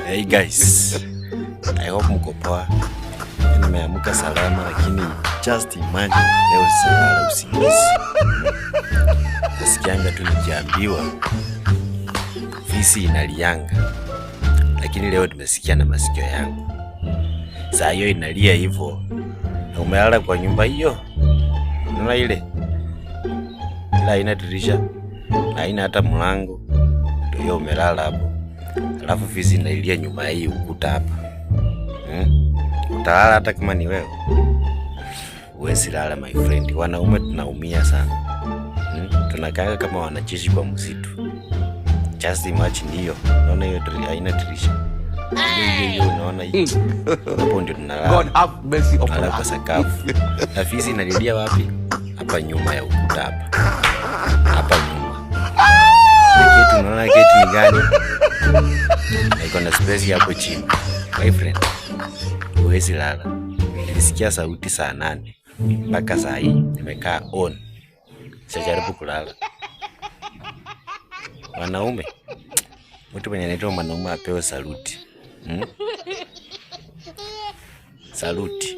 Hey guys, I hope mko poa. Nimeamka salama, lakini just imagine leo silala usingizi. Nasikianga tu nikiambiwa fisi inalianga, lakini leo nimesikia na masikio yangu. Saa hiyo inalia hivyo na umelala kwa nyumba hiyo, unaona ile ila haina dirisha na haina hata mlango, ndio hiyo umelala hapo, alafu fisi inailia nyuma ya hii ukuta hapa, Utalala hata kama ni wewe? Huwezi lala, my friend. Wanaume tunaumia sana, Tunakaanga kama wanajeshi kwa msitu. Just imagine hiyo, unaona hiyo haina dirisha hiyo hiyo, unaona hiyo hapo ndio tunalala. God have mercy upon Tunalala kwa us. Sakafu na fisi inalilia wapi? Hapa nyuma ya ukuta hapa, hapa nyuma. Na gate, unaona gate ni gani? Na iko na space hapo chini. My friend, huwezi lala. Nilisikia sauti saa 8 mpaka saa hii nimekaa on, sijajaribu kulala. Wanaume, mtu mwenye anaitwa mwanaume apewe saluti, Saluti.